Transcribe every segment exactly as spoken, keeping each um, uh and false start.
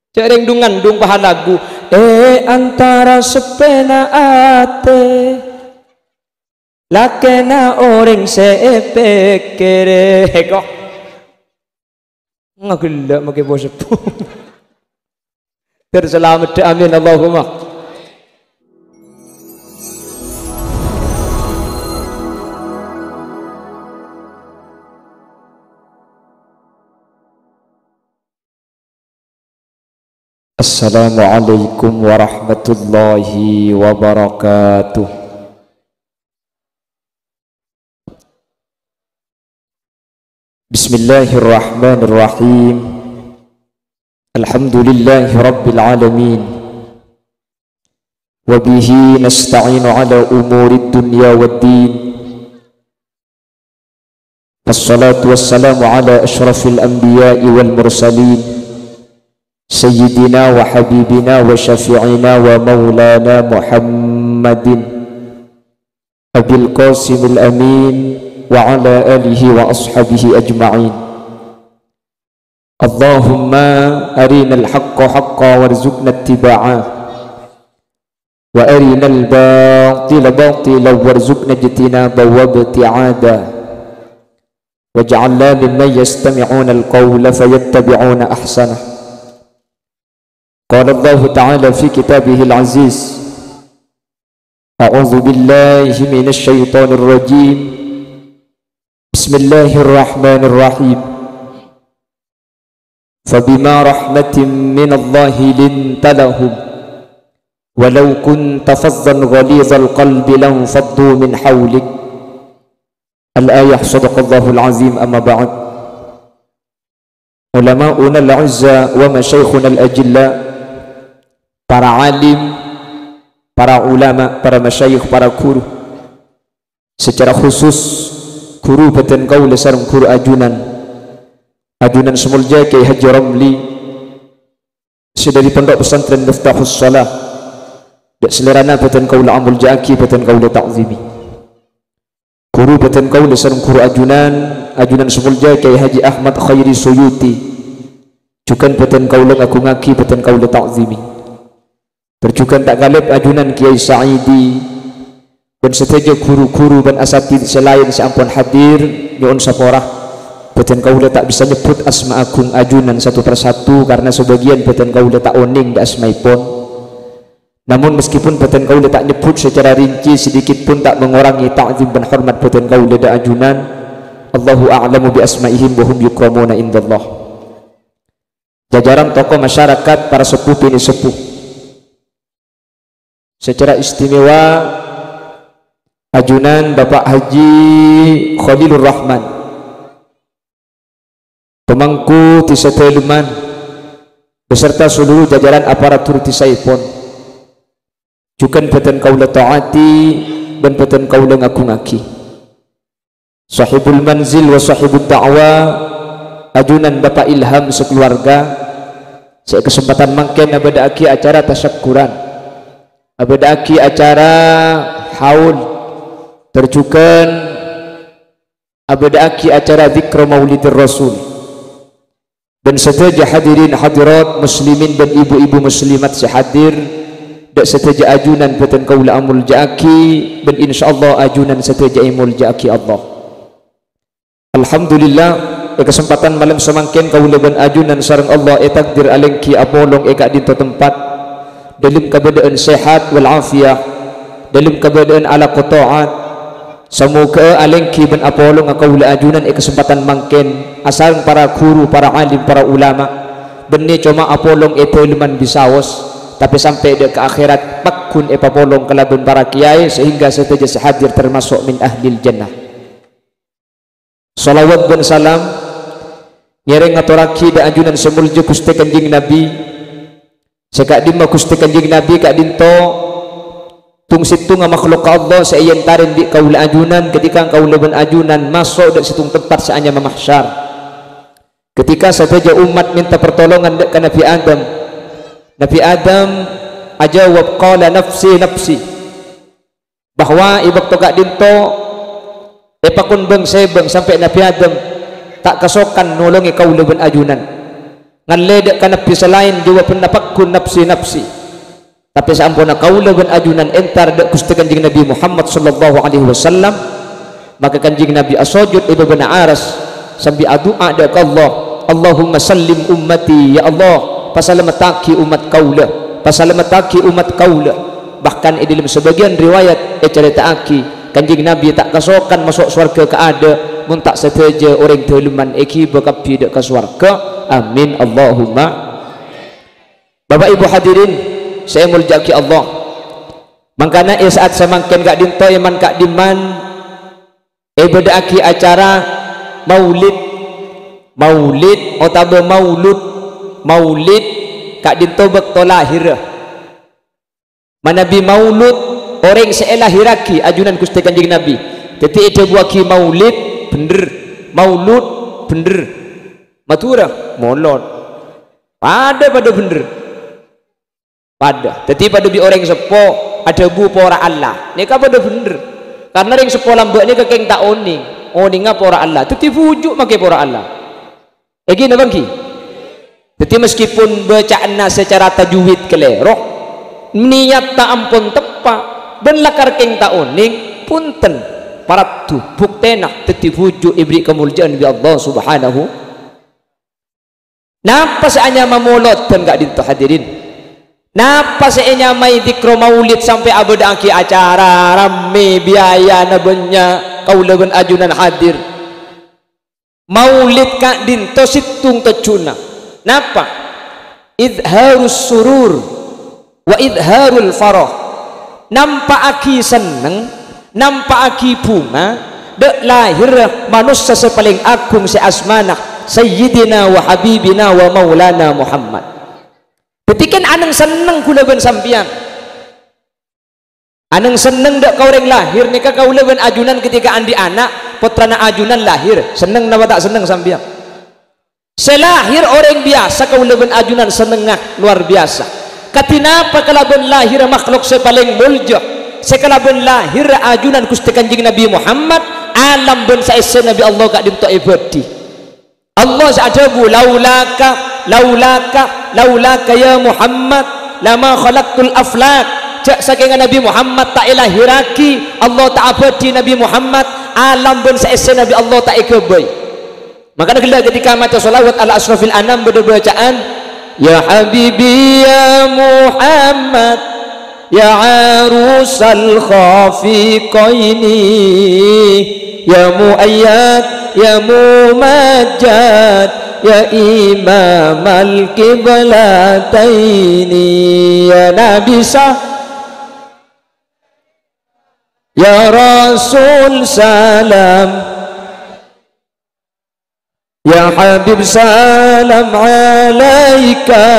Jhâ' rèng dhungan, dhung paha lagu. È antara seppèna atè, lakèna orèng sè èpèkkèrè. Kok ngagella' makè po-seppo. Ter salamet, amin, Allahumma. Assalamualaikum warahmatullahi wabarakatuh. Bismillahirrahmanirrahim. Alhamdulillahi rabbil alamin. Wa bihi nasta'inu ala umurid dunya wad din. Wassalatu wassalamu ala asyrafil anbiya'i wal mursalin, sayyidina wa habibina wa syafi'ina wa maulana Muhammadin, Abil Qasimil Amin, wa ala alihi wa ashabihi ajma'in. Allahumma arinal haqqa haqqa warzuqna ittiba'a, wa arinal batila batila warzuqna ijtinaba wa ibti'ada. Waj'alna mimman yastami'unal qawla fayattabi'una ahsanah. Qala Allahu ta'ala fi kitabihil aziz. A'udzu billahi minasy syaithanir rajim. Bismillahirrahmanirrahim. Fabima rahmatin minallahi linta lahum, walau kunta fazzan ghalizal qalbi lanfaddu min haulik. Al-ayah, sadaqallahul azim, amma ba'd. Ulama'unal a'izza wa masyayikhunal ajilla, para alim, para ulama, para masyayikh, para guru. Secara khusus, guru bhâdhân kaulâ sareng guru ajunan, ajunan sè molja Kyai Haji Romli, sè dhâri Pondok Pesantren Miftahus Shalah, dâ' salèrana bhâdhân kaulâ amolja'aghi, bhâdhân kaulâ ta'zimi. Guru bhâdhân kaulâ sareng guru ajunan, ajunan sè molja Kyai Haji Ahmad Khairi Suyuti, jhughân bhâdhân kaulâ ngagungaghi, bhâdhân kaulâ ta'zimi. Ter jhughân ta' kalèp ajunan Kyai Sa'idi, bân sadhâjâ guru-guru bân asatidz sè laèn sè ampon hadir, nyo'on sapora. Bhâdhân kaulâ ta' bisa nyebbhut asma agung ajunan satu per satu, karna sabâgiyân bhâdhân kaulâ ta' onèng dâ' asmaèpon. Namun, meskipun bhâdhân kaulâ ta' nyebbhut secara rinci, sedikit pun ta' mengurangi ta'zim bân hormat bhâdhân kaulâ dâ' ajunan. Allahu a'lamu bi asma'ihim wa hum yukramuna indallah. Jajaran tokoh masyarakat, para seppo binè' seppo. Secara istimewa, ajunan Bapak Haji Khalilur Rahman, pemangku dhisa Dâlemman, beserta seluruh jajaran aparatur dhisaèpon. Jhughân bhâdhân kaulâ ta'ati bân bhâdhân kaulâ ngagungaghi. Sahibul manzil wa sahibud da'wa, ajunan Bapak Ilham sakeluarga, sè è kasempatan mangkèn abâdâ'aghi acara tasyakkuran, abâdâ'aghi acara haul, ter jhughân abâdâ'aghi acara dzikra Maulidir Rasul. Bân sadhâjâ hadirin hadirat muslimin bân ibu-ibu muslimat sè hadir, dâ' sadhâjâ ajunan bhâdhân kaulâ amolja'aghi, bân insyaallah ajunan sadhâjâ èmolja'aghi Allah. Alhamdulillah, è kasempatan malem samangkèn kaulâ bân ajunan sareng Allah ètakdir alèngghi apolong è ka'dinto tempat, dâlem kabâdâ'ân sehat wal afiyah, dâlem kabâdâ'ân alako ta'at. Samoghâ'â alèngghi bân apolonga kaulâ ajunan è kasempatan mangkèn, asareng para ghuru, para alim, para ulama. Bânnè coma apolong è dâlemman bisaos, tapè sampè' dâ' ka akhèrat pagghun èpapolong kalabân para kèyaè, sehingga sadhâjâ sè hadir termasuk min ahlil jannah. Shalawat bân salam ngèrèng ngatorraghi dâ' ajunan sè molja Ghustè Kanjeng Nabi. Sè ka'dimma Ghustè Kanjeng Nabi ka'dinto tong-settongnga makhlukka Allah sè èentarè bi' kaulâ ajunan ketika kaulâ bân ajunan maso' dâ' settong tempat sè anyama mahsyar. Ketika sadhâjâ ommat mènta partolongan dâ' ka Nabbhi Adam, Nabbhi Adam ajâwâb, qala, "Nafsi, nafsi." Bahwa è bâkto ka'dinto èpakon bâng-sèbâng sampè' Nabbhi Adam ta' kasokan nolongè kaulâ bân ajunan. Ngalle dâ' ka nabbhi sè laèn, jâwâbânna paggun nafsi-nafsi. Tapè saamponna kaulâ bân ajunan entar dâ' Ghustè Kanjeng Nabbhi Muhammad sallallahu alaihi wasallam, maka Kanjeng Nabbhi asojud è bâbâna aras sambi adu'a dâ' ka Allah, "Allahumma sallim ummati, ya Allah, pasalamettaghi ommat kaulâ, pasalamettaghi ommat kaulâ." Bahkan è dâlem sabâgiyân riwayat ècarèta'aghi, Kanjeng Nabbhi ta' kasokan maso' sowarghâ kaadâ', mon ta' sadhâjâ orèng dâlemman èghibâ kabbhi dâ' ka sowarghâ. Amin, Allahumma. Bapak Ibu hadirin sè èmoljâ'aghi Allah, mangkana è sa'at samangkèn ka'dinto è man-ka'dimman èbâdâ'aghi acara maulid, maulid otabâ maulud, maulid ka'dinto bâkto lahèrra. Manabi maulud, orèng sè èlahèrraghi ajunan Ghustè Kanjeng Nabbhi. Dhâddhi èdhâbuwâghi maulid, bhendher. Maulud, bhendher. Madhurâ, molod. Padâ-padâ bhendher. Padâ. Dhâddhi padâ bi' orèng seppo adhâbu pora Allah. Nèka padâ bhendher. Karna rèng seppo lambâ' nèka kèng ta' onèng. Onèngnga pora Allah. Dhâddhi bhuju' makè pora Allah. Èngghi napa èngghi? Dhâddhi, meskipun bâca'anna secara tajwid kalèro, niyatta ampon teppa', bân lakar kèng ta' onèng, ponten, paraddu, buktèna dhâddhi bhuju' èberri' kamoljâ'ân bi' Allah Subhanahu. Napa sè anyama molodhân ka'dinto, hadirin? Napa sè ènyamaè dikro maulid sampè' abâdâ'aghi acara rammè, biayana bânnya', kaulâ bân ajunan hadir? Maulid ka'dinto sèttong tojjhuna. Napa? Izharus surur wa izharul farah. Nampa'aghi senneng, nampa'aghi bhunga, dâ' lahèrra manossa sè palèng agung sè asmana Sayyidina wa Habibina wa Maulana Muhammad. Dhâddhi kèng anèng-senneng kaulâ bân sampèyan. Anèng-senneng dâ' ka orèng lahèr nèka kaulâ bân ajunan ketika andi' ana', pottrana ajunan lahèr, senneng napa ta' senneng sampèyan? Sè lahèr orèng biyasa kaulâ bân ajunan sennengnga lowar biyasa. Kadhi napa kalabân lahèrra makhlok sè palèng molja, sè kalabân lahèrra ajunan Ghustè Kanjeng Nabbhi Muhammad, alam bân saèssèna bi' Allah ka'dinto èbâdhi. Allah sè adhâbu, "Laulaka, laulaka, laulaka ya Muhammad, lama khalaqtul aflak." Jhâ' sakènga Nabbhi Muhammad ta' èlahèrraghi, Allah ta' abâdhi Nabbhi Muhammad, alam bân saèssèna bi' Allah ta' èghâbây. Mangkana ghellâ' ketika maca shalawat ala asyrafil anam bâdâ bâcaan, "Ya Habibi ya Muhammad." Ya arusal khafiqaini, ya muayyad, ya mumajjad, ya imamal qiblataini, ya Nabi sa-, ya Rasul salam, ya Habib salam alaika.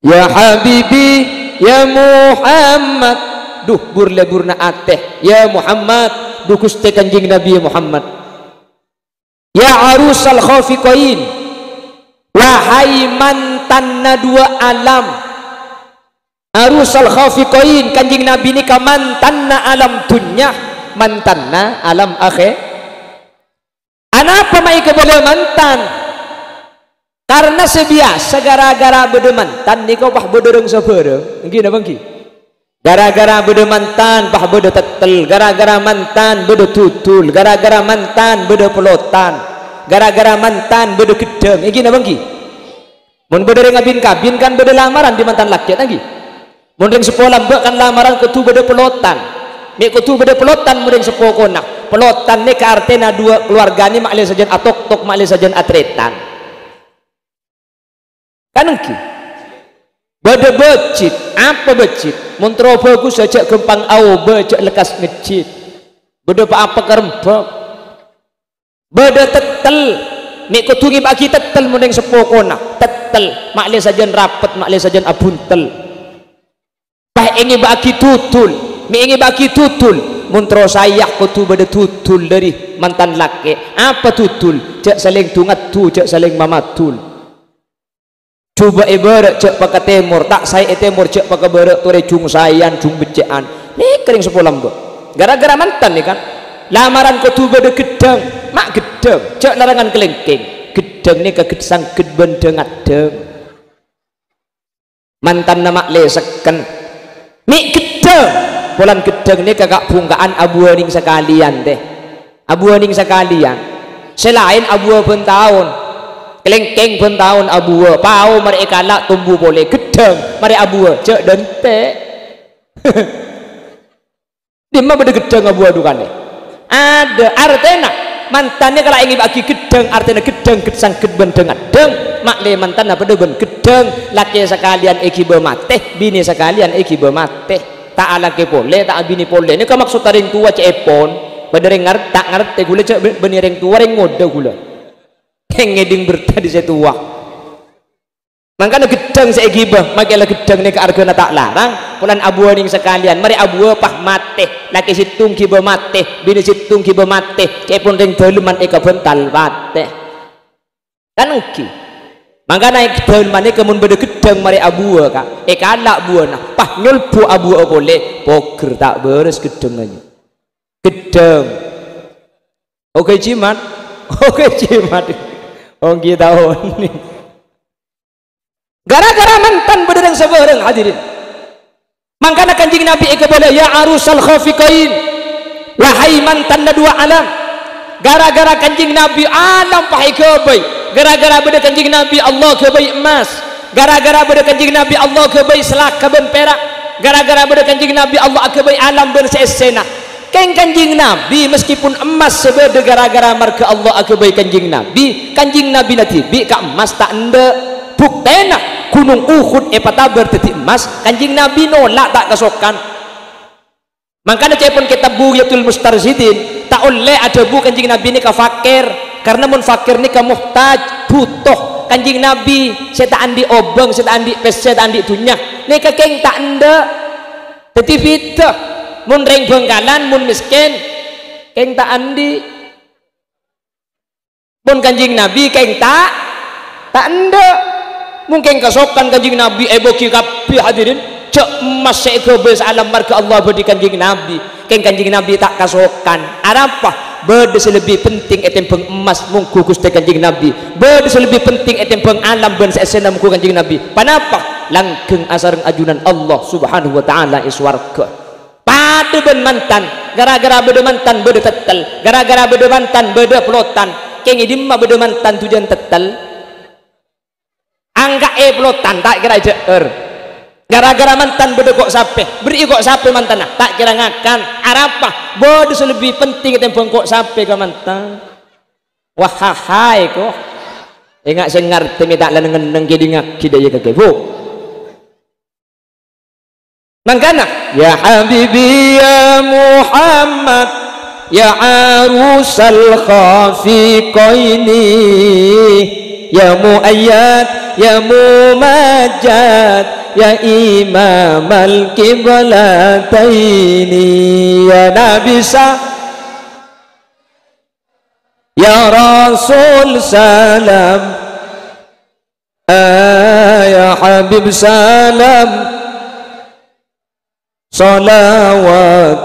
Ya Habibi, ya Muhammad. Dhu, bur-lebburna atè. Ya Muhammad, dhu Ghustè Kanjeng Nabbhi Muhammad. Ya arusal khafiqain. Wahai mantanna duwâ' alam. Arusal khafiqain, Kanjeng Nabbhi nèka mantanna alam dhunnya, mantanna alam akhè-, Anapa ma' èkabâlâ mantan? Karna sè biyasa ghârâ-ghârâ bâdâ mantan nèka pas bâdâ rèng-sabârâng. Èngghi napa èngghi? Ghârâ-ghârâ bâdâ mantan pas bâdâ tèttèl, ghârâ-ghârâ mantan bâdâ dudul, ghârâ-ghârâ mantan bâdâ pelotan, ghârâ-ghârâ mantan bâdâ ghedhâng. Èngghi napa èngghi? Mon bâdâ rèng abin-kabin kan bâdâ lamaran bi' mantan lakè', ta' èngghi? Mon rèng seppo lambâ' kan lamaran kodhu bâdâ pelotan. Mè' kodhu bâdâ pelotan mon rèng seppo kona. Pelotan nèka artèna duwâ' kalowarga nè ma'lè sajân atoktok, ma'lè sajân atarètan. Kan èngghi? Bâdâ bâjit. Apa bâjit? Mon terro bhâghus jhâ' ghâmpang aobâ, jhâ' lekkas ngejjit. Bâdâ pa-apa karembhâk. Bâdâ tèttèl, mè' kodhu ngèbâ'aghi tèttèl mon rèng seppo kona. Tèttèl, ma'lè sajân rapet, ma'lè sajân abhuntel. Pas èngèbâ'aghi dudul, mè' èngèbâ'aghi dudul, mon terro saèya kodhu bâdâ dudul dâri mantan lakè'. Apa dudul? Jhâ' salèng du-ngaddu, jhâ' salèng mamadul. Jhubâ' è bârâ' jhâ' paka tèmor, ta' saè è tèmor jhâ' paka bârâ', torè jhung saèyan, jhung beccè'an. Nèka rèng seppo lambâ'. Ghârâ-ghârâ mantan nèka. Lamaran kodhu bâdâ ghedhâng, ma' ghedhâng, jhâ' larangan kalèngkèng. Ghedhâng nèka ghed-, sangghât bân dhâng-addhâng. Mantanna ma' lèsekken. Mè' ghedhâng, polana ghedhâng nèka ka'-bhungka'an abhuwâ nèng sakalèyan, tè. Abhuwâ nèng sakalèyan. Sè laèn abhuwâ bân taon. Kalèngkèng bân taon abhuwâ, pao marè èkala' tombu polè. Ghedhâng marè abhuwâ, jhâ' dântè'. Dimma bâdâ ghedhâng abhuwâ du kalè? Adâ', artèna mantanna kala èngèbâ'aghi ghedhâng, artèna ghedhâng ghed-, sangghât bân dhâng-addhâng, ma' lè mantanna padâ bân ghedhâng, lakè sakalèyan èghibâ matè, binè sakalèyan èghibâ matè. Ta' alakè polè, ta' abinè polè. Nèka maksodda rèng towa ca'èpon. Bâdâ rèng ngar-, ta' ngartè ghulâ jhâ' bâ-, bânnè rèng towa, rèng ngodâ ghulâ. Ngèdhing bhertah dâri sè towa. Mangkana ghedhâng sè èghibâ, makè la ghedhâng nèka arghâna ta' larang, polana abhuwâ nèng sakalèyan, marè abhuwâ pas matè, lakè sèttong ghibâ matè, binè sèttong ghibâ matè, ca'èpon rèng dâlemman èkabhântal patè. Kan ènggi. Mangkana è dâlemman nèka mon bâdâ ghedhâng marè abhuwâ, Ka', èkala' bhuwâna, pas nyolbhu abhuwâ'â polè, pogher ta' bârâs ghedhângnga. Ghedhâng. Oke, jimat. Oke, jimat. Ongghi taon. Gara-gara mantan bâdâ rèng sabârâng, hadirin. Mangkana Kanjeng Nabi èkabâlâ, "Ya arusal khafiqain." Wahai mantanna duwâ' alam. Gara-gara Kanjeng Nabi alam pas èghâbây. Gara-gara bâdâ Kanjeng Nabi Allah ghâbây emmas. Gara-gara bâdâ Kanjeng Nabi Allah ghâbây salaka bân pèra'. Gara-gara bâdâ Kanjeng Nabi Allah aghâbây alam bân sè èssèna. Kèng Kanjeng Nabi, meskipun emmas sè bâdâ gara-gara marghâ Allah aghâbây Kanjeng Nabi, Kanjeng Nabina dhibi' ka emmas ta' endâ'. Buktèna, Ghunong Uhud èpatabâr dhâddhi emmas, Kanjeng Nabi nolak ta' kasokan. Mangkana ca'èpon kètab Bughyatul Mustarsyidin, ta' ollè adhâbu Kanjeng Nabi nèka fakir, karna mon fakir nèka muhtaj, bhuto. Kanjeng Nabi sè ta' andi' obâng, sè ta' andi' pèssè, ta' andi' dhunnya, nèka kèng ta' endâ'. Dhâddhi bhidhâ. Mon rèng Bhângkalan, mon mèskèn, kèng ta' andi'. Mon Kanjeng Nabi kèng ta', ta' endâ'. Mon kèng kasokan Kanjeng Nabi èbâghi kabbhi, hadirin. Jhâ' emmas sè èghâbây saalam marghâ Allah bâdhi Kanjeng Nabi. Kèng Kanjeng Nabi ta' kasokan. Arapa? Bâdâ sè lebbi penting ètèmbhâng emmas, mongghu Ghustè Kanjeng Nabi. Bâdâ sè lebbi penting ètèmbhâng alam bân sè èssèna, mongghu Kanjeng Nabi. Panapa? Langghâng asareng ajunan Allah Subhanahu wa Ta'ala è sowarghâ. Padâ bân mantan, gara-gara bâdâ mantan bâdâ tèttèl, gara-gara bâdâ mantan bâdâ pelotan. Kèng è dimma bâdâ mantan dhujân tèttèl? Angka'è pelotan, ta' kèra èjhâ'âr. Gara-gara mantan bâdâ ko' sapè, berri'i ko' sapè mantanna, ta' kèra ngakan. Arapa? Bâdâ sè lebbi penting ètèmbhâng ko' sapè ka mantan. Wah, hahae, ko'. Enga' sè ngartè mè' ta' la neng-enneng kèdingngaghi dâ' iyâ kakè, Bu. Mangkana, "Ya Habibi ya Muhammad, ya arusal khafiqaini, ya muayyad, ya mumajjad, ya imamal qiblataini, ya Nabi sa-, ya Rasul salam." Ah, ya Habib salam, shalawatullah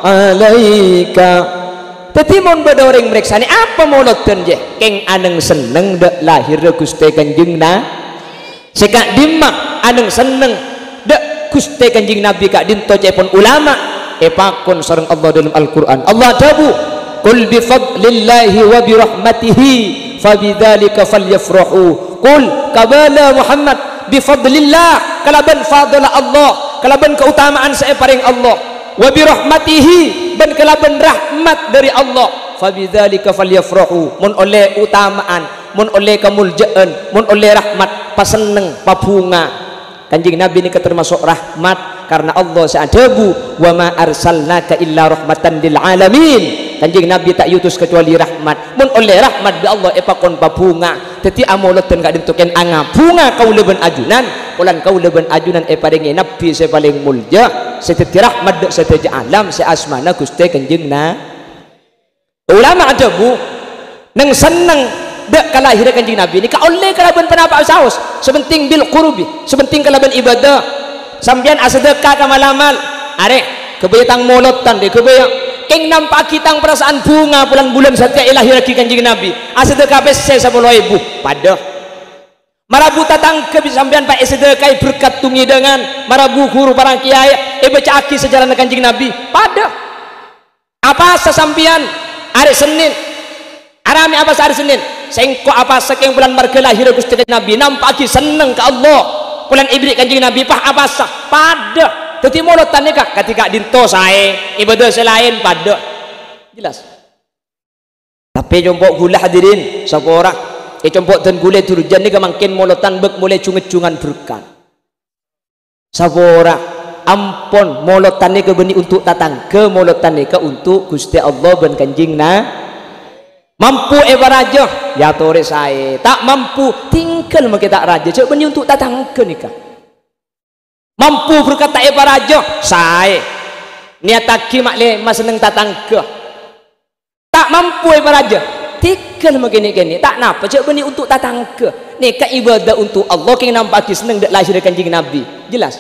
alaika. Dhâddhi, mon bâdâ orèng marèksanè, "Apa molodhân, jâ?" Kèng anèng-sennèng dâ' lahèrra Ghustè Kanjeng Na-, sè ka'dimma anèng-sennèng dâ' Ghustè Kanjeng Nabi ka'dinto ca'èpon ulama èpakon sareng Allah dâlem Al-Qur'an. Allah adhâbu, "Qul bi fadlillahi wa bi rahmatihi fa bidzalika falyafrahu." Qul, kabâlâ Muhammad, "Bi fadlillah," kalabân fadlâ Allah, kalabân kaotama'an sè èparèng Allah, "wa bi rahmatihi," bân kalabân rahmat dâri Allah, "fa bidzalika falyafrahu." Mon ollè otama'an, mon ollè kamoljâ'ân, mon ollè rahmat, pasenneng, pabhunga. Kanjeng Nabi nèka tamaso' rahmat, karna Allah sè adhâbu, "Wa ma arsalnaka illa rahmatan lil alamin." Kanjeng Nabi ta' èotos kacobâli rahmat. Mon ollè rahmat bi' Allah èpakon pabhunga. Dhâddhi, amolodhân ka'dinto kèng angabhunga kaulâ bân ajunan, polana kaulâ bân ajunan èparèngè Nabi sè palèng moljâ, sè dhâddhi rahmat dâ' sadhâjâ alam, sè asmana Ghustè Kanjeng Na-, Ulama adhâbu, neng-senneng dâ' kalahèrra Kanjeng Nabi nèka ollè kalabân ponapa saos, sè penting bil qurbi, sè penting kalabân ibadah. Sampèyan asadhâka ka mal-amal, "Arè, ghâbâyâ tang molodhân, rè, ghâbâyâ." Kèng nampa'aghi tang parasa'an bhunga polana bulân satèya èlahèrraghi Kanjeng Nabi. Asadhâka pèssè sapolo èbu, padâ. Marabu tatangghâ bi' sampèyan pas èsadhâkaè berkat tong-ngèdângan, marabu ghuru para kèyaè, èbâca'aghi sejarana Kanjeng Nabi, padâ. Apowasa sampèyan arè Sennèn? Aramè apowasa arè Sennèn? Sèngko' apowasa kèng polana marghâ lahèrra Ghustè Kanjeng Nabi, nampa'aghi senneng ka Allah. Polana èberri' Kanjeng Nabi, pas apowasa, padâ. Dhâddhi molodhân nèka kadhi ka'dinto saè, ibadah sè laèn padâ. Jelas? Tapè compo' ghulâ, hadirin, sapora. È compo' dân ghulâ durjân nèka mangkèn molodhân bâk molaè jung-ngejjungan berkat. Sapora, ampon, molodhân nèka bânnè onto' tatangghâ, molodhân nèka onto' Ghustè Allah bân Kanjeng Na-, mampu èparajâ, èyatorè saè. Ta' mampu, tinggal makè ta' rajâ, jhâ' bânnè onto' tatangghâ nèka. Mampu berkat ta' èparajâ, saè. Nèyattaghi ma'lè masenneng tatangghâ. Ta' mampu èparajâ, tinggal makè nè-kènè, ta' napa, jhâ' bânnè onto' tatangghâ. Nèka ibadah onto' Allah, kèng nampa'aghi senneng dâ' lahèrra Kanjeng Nabi. Jelas?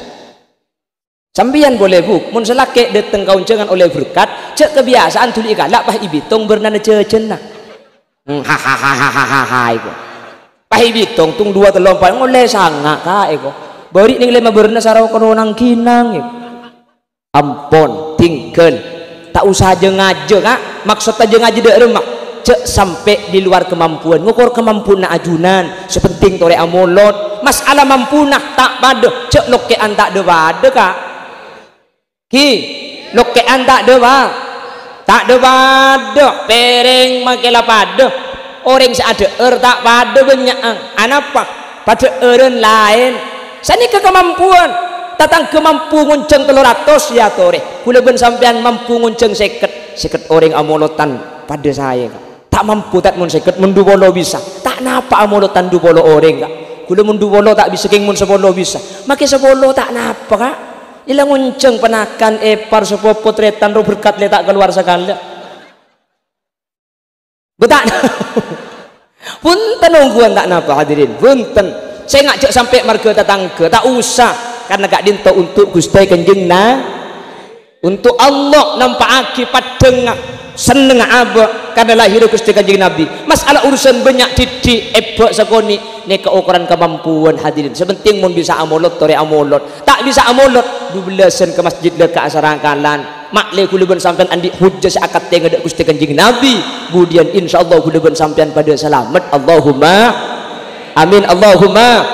Sampèyan polè, Bu, mon sè lakè' dâteng ka onjhângan ollè berkat, jhâ' kabiyasa'an dhuli èkala' pas èbitong bârnana jhâjhânna. Hmm, hahaha, èko. Pas èbitong, tong duwâ, tello, empa', ngollè sanga', Ka', èko. Bâri' nèng lèma bârna saro karo nang-ginang, èko. Ampon, tinggal. Ta' osa jâ-ngajâ, Ka'. Maksodda jâ-ngajâ dâ' remma. Jhâ' sampè' di luar kemampuan. Ngokor kemampuanna ajunan. Sè penting torè amolod. Masalah mampuna ta' padâ. Jhâ' lokkè'an ta' dâ-padâ, Ka'. Ghi, lokkè'an ta' dâ-pa-, ta' dâ-padâ. Pèrèng makè la padâ. Orèng sè adhâ'âr ta' padâ bânnya'an. Anapa? Padhâ'ârân laèn. Sanèka kamampuan. Tatangghâ mampu ngonjhâng tello ratos, èyatorè. Ghulâ bân sampèyan mampu ngonjhâng sèket. Sèket orèng amolodhân padâ saè, Ka'. Ta' mampu, ta' mon sèket, mon dupolo bisa. Ta' napa amolodhân dupolo orèng, Ka'. Ghulâ mon dupolo ta' bisa, kèng mon sapolo bisa. Makè sapolo ta' napa, Ka'. Ella ngonjhâng ponakan, èpar, sapopo, tarètan, roh berkat lè ta' kalowar sakalè. Bu, ta'. Bhunten, ongghuwân ta' napa, hadirin. Bhunten. Sènga' jhâ' sampè' marghâ tatangghâ, ta' osa. Karna ka'dinto onto' Ghustè Kanjeng Na-, onto' Allah nampa'aghi paddhângnga, sennengnga abâ' karna lahèrra Ghustè Kanjeng Nabi. Masalah urusan bânnya' dhiddhi', èbâ' sakonè', nèka okoran kamampuan, hadirin. Sè penting mon bisa amolod, torè amolod. Ta' bisa amolod, dubellâsân ka masjid lè ka asarakalan. Ma'lè ghulâ bân sampèyan andi' hujjah sè akantènga dâ' Ghustè Kanjeng Nabi. Budiyân, insyaallah ghulâ bân sampèyan padâ salamet. Allahumma amin, Allahumma.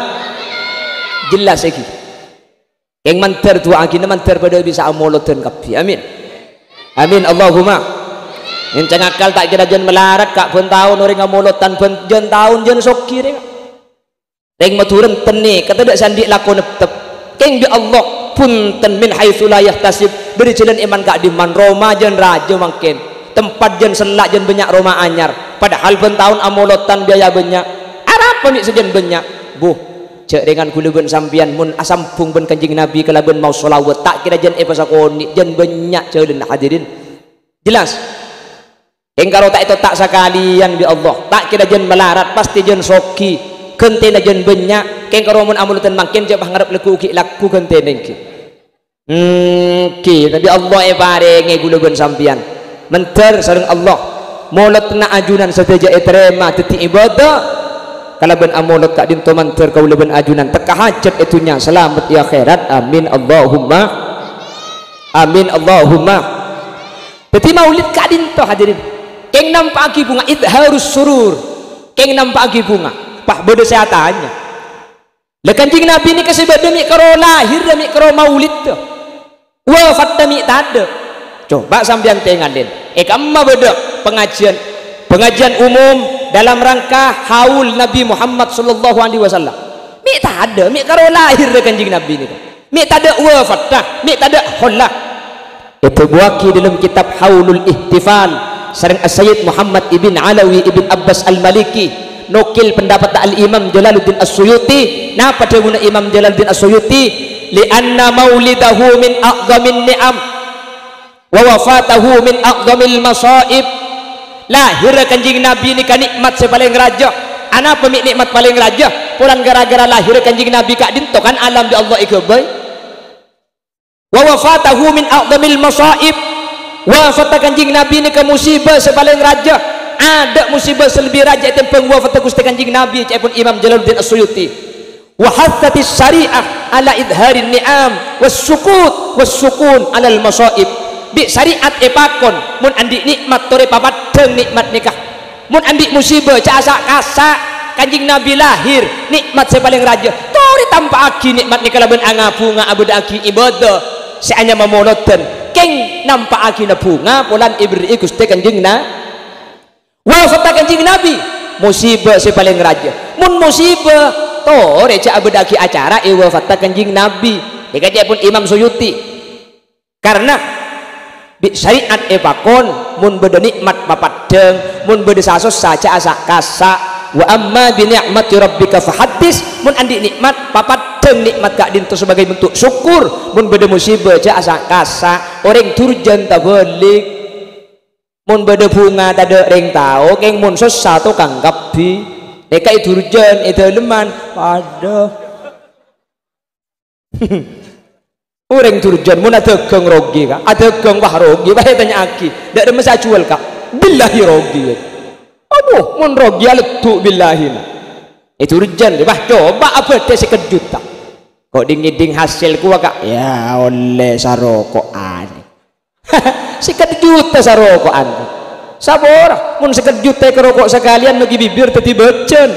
Jelas, èghi. Kèng mandhâr du'aaghina mandhâr padâ bisa amolodhân kabbhi. Amin. Amin, Allahumma. Ngèncèng akal ta' kèra jân malarat, Ka', bân taon orèng amolodhân bân jân taon jân soghi rè, Ka'. Rèng Madhurâ enten nèka tadâ' sè andi' lako neptep. Kèng bi' Allah, bhunten, min haitsu la yahtasib, dâri jhâlân è man ka'dimman, roma jân rajâ mangkèn, tempat jân sella' jân bânnya' roma anyar, padahal bân taon amolodhân biaya bânnya'. Arapa mè' sajân bânnya'? Buh, jhâ' rèngan ghulâ bân sampèyan mon asambhung bân Kanjeng Nabi kalabân maos shalawat, ta' kèra jân èpasakonè', jân bânnya' jhâlânna, hadirin. Jelas? Kèng karo ta' ètotta' sakalèyan bi' Allah. Ta' kèra jân malarat, pastè jân soghi. Ghântèna jân bânnya'. Kèng karo mon amolodhân mangkèn jhâ' pangarep lagghu ghi' lagghu ghântèna ènggi. Ènggi, tapè Allah èparèngè ghulâ bân sampèyan. Mandhâr sareng Allah. Molodhânna ajunan sadhâjâ ètarèma dhâddhi ibadah. Kalabân amolod ka'dinto mandhâr kaulâ bân ajunan tekka hajhât è dhunnya, salamet è akhèrat. Amin, Allahumma. Amin, Allahumma. Dhâddhi maulid ka'dinto, hadirin. Kèng nampa'aghi bhunga, idharus surur. Kèng nampa'aghi bhunga. Pas bâdâ sè atanya. Lah, Kanjeng Nabi nèka sè bâdâ mè' karo lahèrra, mè' karo maulidda. Wafatta mè' tadâ'. Coba sampèyan tèngalè. È ka'emma bâdâ pengajian, pengajian umum dalam rangka haul Nabi Muhammad sallallahu alaihi wasallam. Mè' tadâ', mè' karo lahèrra Kanjeng Nabi nèka. Mè' tadâ' wafatta, mè' tadâ' holla. Èdhâbuwâghi dâlem kitab Haulul Ihtifal sareng As-Sayyid Muhammad ibn Alawi ibn Abbas Al-Maliki, nokil pendapat Al-Imam Jalaluddin As-Suyuti. Napa dhâbuna Imam Jalaluddin As-Suyuti? "Li'anna maulidahu min a'dhamin ni'am, wa wafatahu min a'dhamil masa'ib." Lahèrra Kanjeng Nabi nèka nè'mat sè palèng rajâ. Anapa mè' nè'mat palèng rajâ? Polana ghârâ-ghârâ lahèrra Kanjeng Nabi ka'dinto kan alam bi' Allah èghâbây. "Wa wafatahu min a'dhamil masa'ib." Wafatta Kanjeng Nabi nèka musibah sè palèng rajâ. Adâ' musibah sè lebbi rajâ ètèmbhâng wafatta Ghustè Kanjeng Nabi, ca'èpon Imam Jalaluddin As-Suyuti. Wa hassatis syari'ah ala idharin ni'am was sukut was sukun alal masaib. Bi' syariat èpakon, mon andi' nè'mat torè papaddhâng nè'mat nèka. Mon andi' musibah, jhâ' asa'-kasa'. Kanjeng Nabi lahir, nè'mat sè palèng rajâ. Torè tampa'aghi nè'mat nèka kalabân anga-bhunga abâdâ'aghi ibâdâ sè anyama molodhân. Kèng nampa'aghina bhunga polana èberri'i Ghustè Kanjeng Na-, wafatta Kanjeng Nabi, musibah sè palèng rajâ. Mon musibah, torè jhâ' abâdâ'aghi acara è wafatta Kanjeng Nabi. Nèka ca'èpon Imam Suyuti. Karna bi' syariat èpakon, mon bâdâ nè'mat papaddhâng, mon bâdâ sasossa jhâ' asa'-kasa'. Wa amma bi ni'mati rabbika fahaddits, mon andi' nè'mat, papaddhâng nè'mat ka'dinto sebagai bentuk syukur, mon bâdâ musibah jhâ' asa'-kasa', orèng durjân tabâlik. Mon bâdâ bhunga tadâ' rèng tao, kèng mon sossa tokang kabbhi. Nèka è durjân, è dâlemman, padâ. Orèng durjân mon adhâghâng rogi, Ka'. Adhâghâng, wah, rogi, wah, ètanya'aghi. Dâ' remma sè ajhuwâl, Ka'? Billahi rogi. Aduh, mon rogi aleddu' billahina. È durjân, wah, coba abâdâ sèket juta. Ko' dhing-ngèdhing hasil kowa, Ka'? Ya, ollè saroko'an. Sèket juta saroko'an. Sapora, mon sèket juta èkaroko' sakalèyan, maghi bibir dhâddhi bâjân.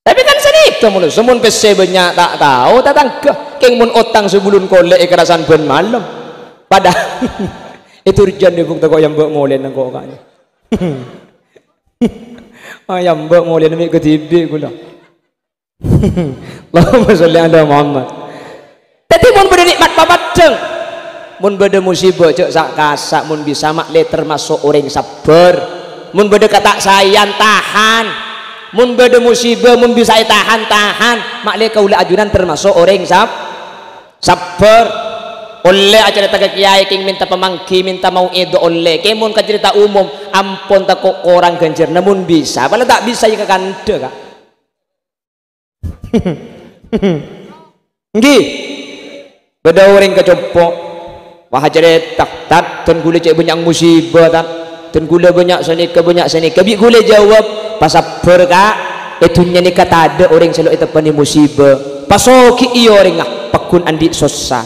Tapè kan sanèka manossa, mon pèssè bânnya' ta' tao tatangghâ, kèng mon otang sabulun kolè' èkarasan bân malem. Padahal è durjân, è bukto ko' yâ mbâ' molèna ko' ka'nya. Ah, yâ mbâ' molèna mè' kadhibi' kaulâ. Allahumma sholli ala Muhammad. Dhâddhi, mon bâdâ nè'mat papaddhâng, mon bâdâ musibah, jhâ' sa'-kasa', mon bisa ma'lè tamaso' orèng sabbhâr. Mon bâdâ kata' saèyan, tahan. Mon bâdâ musibah, mon bisa ètahan, tahan. Ma'lè kaulâ ajunan tamaso' orèng sab-, sabbhâr. Ollè acarèta ka kèyaè, kèng mènta pamangghi, mènta mau'idhah ollè. Kèng mon ka carèta umum, ampon tako' korang ghânjhârânna, mon bisa. Padahal ta' bisa, yâ, kakandhâ, Ka'. Ènggi. Bâdâ orèng ka compo'. Wah, acarèta, "Tat, dân kaulâ cè' bânnya'an musibah, Tat. Dân kaulâ bânnya' sanèka, bânnya' sanèka." Bi' kaulâ jâwâb, "Pasabbhâr, Ka'. È dhunnya nèka tadâ' orèng sè lo' èteppanè musibah. Pasogi'i orèngnga, pagghun andi' sossa."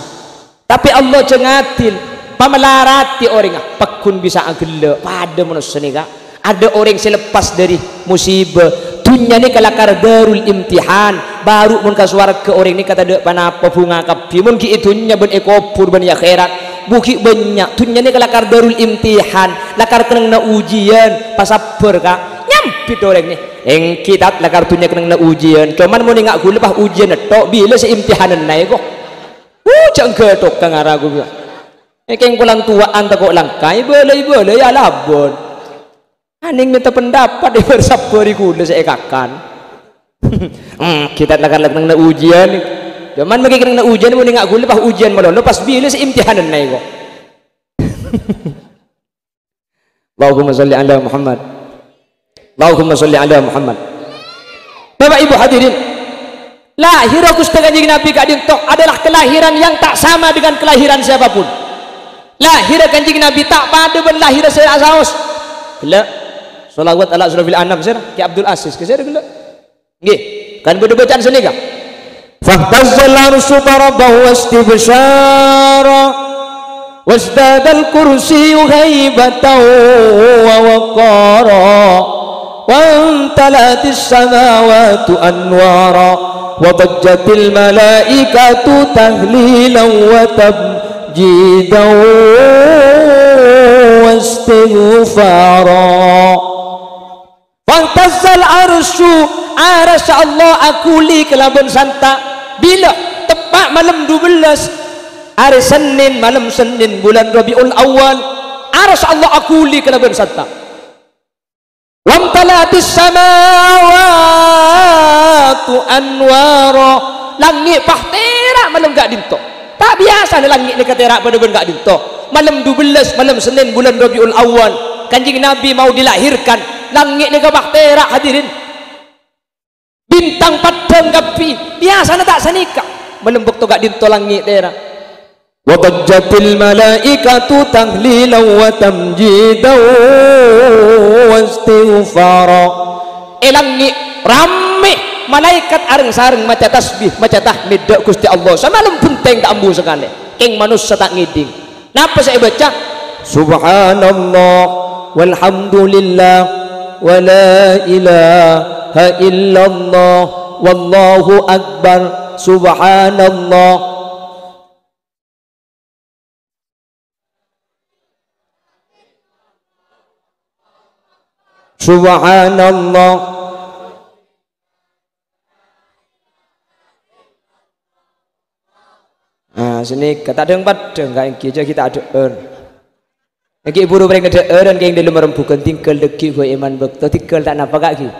Tapè Allah jhâ' ngadil, pamalaratè orèngnga, pagghun bisa aghellâ'. Padâ manossa nèka. Adâ' orèng sè leppas dâri musibah. Dhunnya nèka lakar darul imtihan. Bâru' mon ka sowarghâ orèng nèka tadâ' ponapa, bhunga kabbhi. Mon ghi' è dhunnya bân è kobhur bân è akhèrat, bu ghi' bânnya'. Dhunnya nèka lakar darul imtihan, lakar kennengnganna ujiyân. Pasabbhâr, Ka'. Nyambit orèng nè. "Ènggi, Tat, lakar dhunnya kennengnganna ujiyân. Coman mon enga' ghulâ pas ujiyân nètto', bilâ sè imtihananna èko?" Wuh, jhâ' ghâthoka ngara ghulâ. Èkèng polana towa'an tako' langka, èbâlâi-bâlâi alabân. Anèng mènta pendapat, èbâr sabbhâri ghulâ sè èkakan. Hmm, kita lakar-lakar kennengnganna ujiyân. Coman maghi kennengnganna ujiyân, mon enga' ghulâ pas ujiyân malolo, pas bilâ sè imtihananna èko. Allahumma sholli ala Muhammad. Allahumma sholli ala Muhammad. Bapak Ibu hadirin, lahirnya Ghustè Kanjeng Nabi ka'dinto adalah kelahiran yang tak sama dengan kelahiran siapapun. Lahirnya Kanjeng Nabi ta' padâ bân lahirnya sè saos. Ghellâ'. Sholawat ala asyrafil anam, sèra? Ki Abdul Aziz, kè sèra ghellâ'? Ngghi, kan bâdâ bâcaan sanèka. Fahtazzal arsyu taraban wastibsyara, wazdadal kursiyyu haibatan wa waqara, wamtala'atis samawatu anwara, wa dajjatil malaikatu tahlilan wa tabjidan wastighfara. Fahtazzal arsyu, arassa Allah aghuli kalabân santa. Bilâ? Teppa' malem dubellâs, arè Sennèn, malem Sennèn bulân Rabiul Awal, arassa Allah aghuli kalabân santa. Wamtala'atis samawatu anwara, langngè' pahtèra' malem ka'dinto. Ta' biyasana langngè' nèka tèra' padâ bân ka'dinto. Malem dubellâs, malem Sennèn bulân Rabiul Awal, Kanjeng Nabi mau dilahirkan, langngè' nèka pahtèra', hadirin. Bintang paddhâng kabbhi, biyasana ta' sanèka. Malem bâkto ka'dinto langngè' tèra'. Wa dhajjatil malaikatu tahlilan wa tamjidan wa istighfara. È langngè' rammè malaèkat areng-sareng maca tasbih, maca tahmid dâ' Ghustè Allah. Samalem bhenteng ta' ambu sakalè. Kèng manossa ta' ngèdhing. Napa sè èbâca? Subhanallah, walhamdulillah, wa la ilaha illallah, wallahu akbar, subhanallah. Subhanallah. Ah, sènèka ta' dhâng-padhâng, ka èngghi jâ' ghi' ta' adhâ'âr. Èngghi buru parèng adhâ'ârân kèng dâlem rembhughân tinggal dâggi' bhâi iman bâkto tinggal ta' napa, ka' ghi'?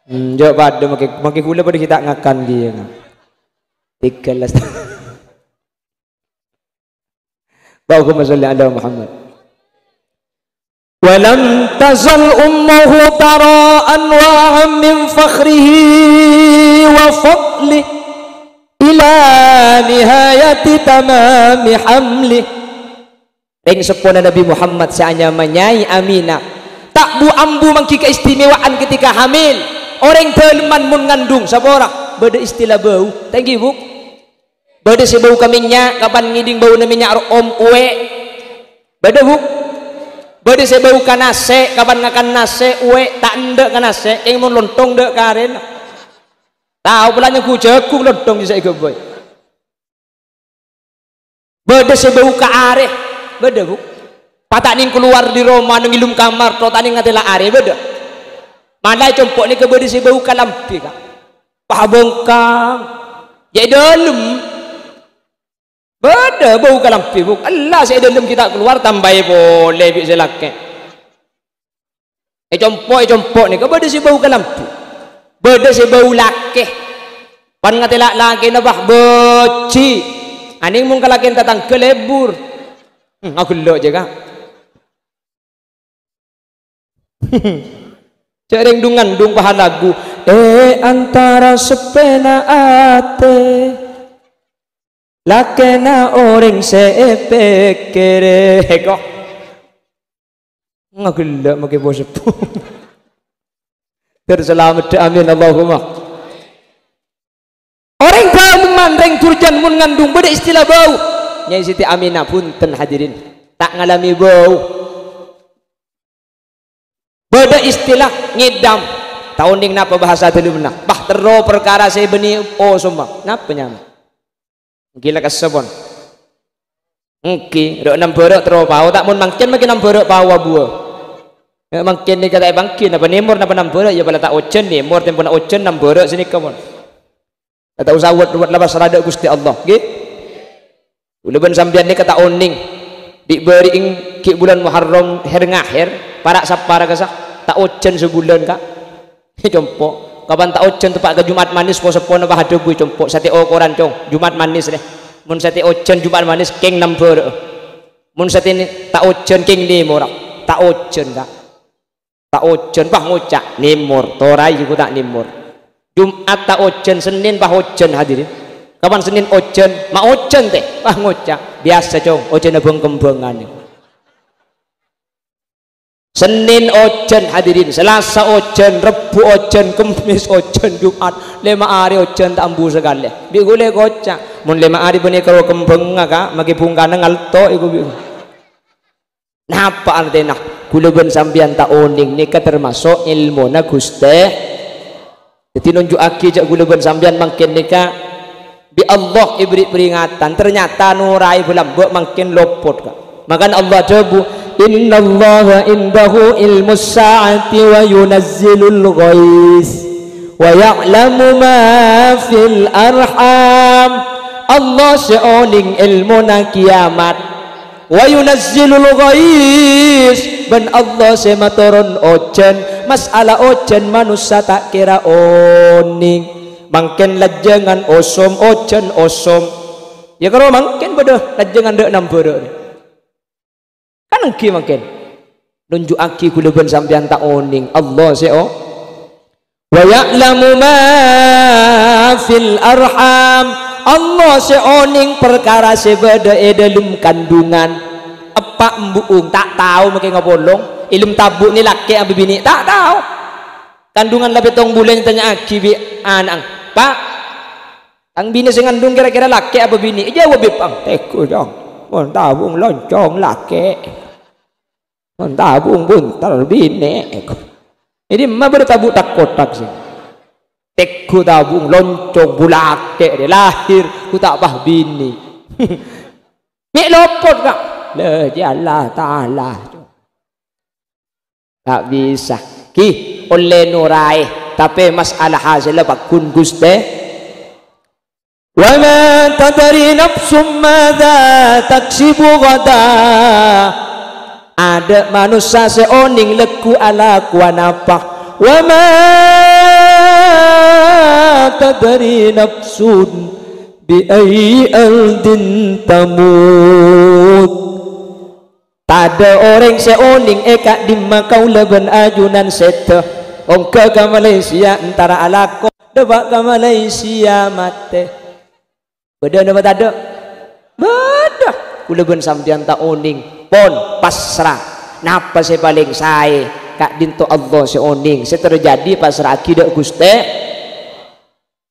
Hmm, jâ' padâ mangkè, mangkè ghulâ padâ ghi' ta' ngakan ghi', ya, ka'? Tinggal las. Allahumma shalli ala Muhammad. Wa lam tazal ummuhu tara anwa'an min fakhrihi wa fadlihi ila nihayati tamami hamlihi. Rèng seppona Nabi Muhammad sè anyama Nyai Aminah, ta' bu-ambu mangghi kaistimewaan ketika hamil. Orèng dâlemman mon ngandung, saporana bâdâ istilah bâu. Ta' èngghi, Bu'? Bâdâ sè bâu ka mènnya' kapan ngèdhing bâuna mènnya' ro'om, uwè'. Bâdâ, Bu'? Bâdâ sè bâu ka nasè' kapan ngakan nasè', uwè', ta' endâ' ka nasè', kèng mon lontong dâ' karèna. Tao pola nyengghu jhâghung lontong sè èghâbây. Bâdâ sè bâu ka arè. Bâdâ, Bu'? Pas ta' nèng kalowar dâri roma nèng èlum kamar, to ta' nèng ngatèla' arè, bâdâ? Mala è compo' nèka bâdâ sè bâu ka lambhi, ka'. Pas bengkang. Jâ' è dâlem. Bâdâ bâu ka lambhi, Bu'. Ella sè è dâlem ghi' ta' kalowar, tambâi polè bi' sè lakè'. È compo', è compo' nèka bâdâ sè bâu ka lambhi. Bâdâ sè bâu lakè'. Pan ngatèla' lakèna, bâh, bâjhi'. Anèng mon ka lakèn tatangghâ lebur. Hmm, aghellâ' jâ, ka'. Jâ' rèng dung-ngandung pas alagu. È antara seppèna atè, lakèna orèng sè èpèkkèrè. Kok. Ngaghellâ' makè po-seppo. Ter salamet, amin, Allahumma. Orèng dâlemman, rèng durjân mon ngandung bâdâ istilah bâu. Nyai Siti Aminah, bhunten hadirin, ta' ngalamè bâu. Bâdâ istilah ngèdhâm. Ta' onèng napa bhâsa dâlemmanna. Bâh, terro parkara sè bânnè osomma. Napa nyamana? Èngghi la kassa pon. Èngghi, rok nambârâ' terro pao, ta' mon mangkèn makè nambârâ' pao abuwâ. Mè' mangkèn nèka ta' èpangghi, napa nèmor, napa nambârâ', ya pola ta' ojhân nèmor, tempona ojhân nambârâ' sanèka pon. Ta' osa wet-wet la pasra dâ' Ghustè Allah, ngghi? Kaulâ bân sampèyan nèka ta' onèng, bi' bâri'eng ghi' bulân Muharram her-ngaher, para' sapara kassa, ta' ojhân sabulân, Ka'. È compo', kapan ta' ojhân teppa' ka Jumat Manis, po-seppona pas adhâbu, è compo', satèya okoran, Cong, Jumat Manis, rè. Mon satèya ojhân Jumat Manis, kèng nambârâ'â. Mon satèya ta' ojhân, kèng nèmora. Ta' ojhân, Ka'. Ta' ojhân, pas ngoca', "Nèmor, toraè jiyâ ghu ta' nèmor." Jumat ta' ojhân, Sennèn pas ojhân, hadirin. Kapan Sennèn ojhân, ma' ojhân tè, pas ngoca', "Biyasa, Cong, ojhânna bâng-kembhângan." Sennèn ojhân, hadirin, Salasa ojhân, Rebbhu ojhân, Kemmès ojhân, Jumat, lèma arè ojhân ta' ambu sakalè. Bi' ghulâ èkoca', "Mon lèma arè bânnè karo kembhângnga, Ka', makè bhungkana ngalto' èko bi'." Napa artèna? Kaulâ bân sampèyan ta' onèng nèka tamaso' èlmona Ghustè. Dhâddhi nonjhu'aghi jhâ' kaulâ bân sampèyan mangkèn nèka bi' Allah èberri' peringatan, ternyata noraè bâlâmbâ' mangkèn lopot, Ka'. Makana Allah adhâbu, "Innallaha indahu ilmus sa'ati wa yunazzilul ghaits wa ya'lamu ma fil arham." Allah sè onèng èlmona kiyamat. "Wa yunazzilul ghaits," bân Allah sè matoron ojhân, mas'ala ojhân manossa ta' kèra onèng. Mangkèn lajângan osom, ojhân osom. Ya karo mangkèn bâdâ lajângan dâ' nambârâ'. Kan èngghi mangkèn. Nonjhu'aghi kaulâ bân sampèyan ta' onèng. Allah sè o-, "Wa ya'lamu ma fil arham." Allah sè onèng parkara sè bâdâ è dâlem kandungan. Eppa' embu'ung, ta' tao makè ngapolong. È dâlem tabu' nè lakè' apa binè', ta' tao. Kandungan la pèttong bulân ètanya'aghi bi' ana'na, "Pa', tang binè sè ngandung kèra-kèra lakè' apa binè'?" Èjâwâb bi' eppa'na, "Tèngghu, Cong. Mon tabu'na loncong lakè'. Mon tabu'na buntel binè'." È dâ'emma bâdâ tabu' thak-kothak sè. Tèngghu tabu'na loncong bulâ lakè' rè lahèr, ghu ta' pas binè'. Mè' lopot, Ka'. Lha, jâ Allah Ta'ala. Ta' bisa. Ghi, ollè noraè, tapè masalah hasèlla pagghun Ghustè. "Wa ma tadri nafsun madza taksibu ghada." Adâ' manossa sè onèng lagghu alakowan apa. "Wa ma tadri nafsun bi ayyi ardin tamut." Tadâ' orèng sè onèng è ka'dimma kaulâ bân ajunan sèdhâ. Ongghâ ka Malaysia, entara alako, dâpa' ka Malaysia, matè. Bâdâ napa tadâ'? Bâdâ. Kaulâ bân sampèyan ta' onèng. Pon, pasra. Napa sè palèng saè? Ka'dinto Allah sè onèng. Sè terjadi pasra'aghi dâ' Ghustè.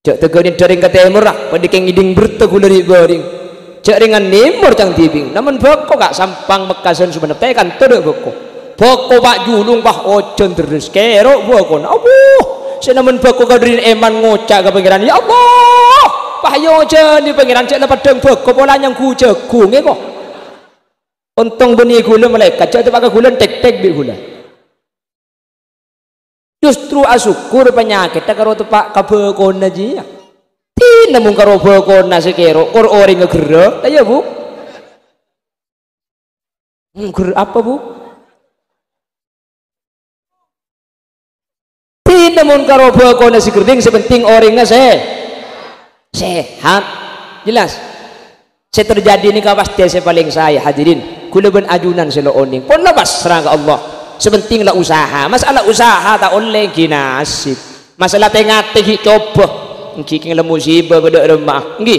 Jhâ' tèghânin dârèng ka tèmor, ah, padâ kèng ngèdhing bertè ghulâ rè'-bârèng. Jhâ' rèngan nèmor cang dhibi'. Namon bâko, Ka', Sampang Mekkasân Sumenep, tè kanto dâ' bâko. Bâko, Pa', julung, Pa', ojhân lerres, kèro' bâkona. Abbhu, sè namon bâko kadhârina èman ngoca' ka Pangèran, "Ya Allah, Pa', ojhânè Pangèran, jhâ' la peddhâng bâko pola nyangghu jhâghungè, ko'." Ontong bânnè ghulâ malaèkat, jhâ' teppa' ka ghulâ, tèk-tèk bi' ghulâ. Justru asokkor panyakètta karo teppa' ka bâkona jiyâ. Dinah mon karo bâkona sè kèro', kor orèngnga gherrâ, ta' iyâ, Bu? Hmm, gherrâ apa, Bu? Dinah mon karo bâkona sè ghering, sè penting orèngnga sè-, sehat. Jelas? Sè terjadi nèka pastè sè palèng saè, hadirin. Ghulâ bân ajunan sè lo' onèng. Pon la pasra ka Allah. Sè penting la usaha. Masalah usaha ta' ollè, ghi nasib. Masalah tè-ngatè ghi coba. Èngghi kèng la musibah bâdâ remma. Èngghi.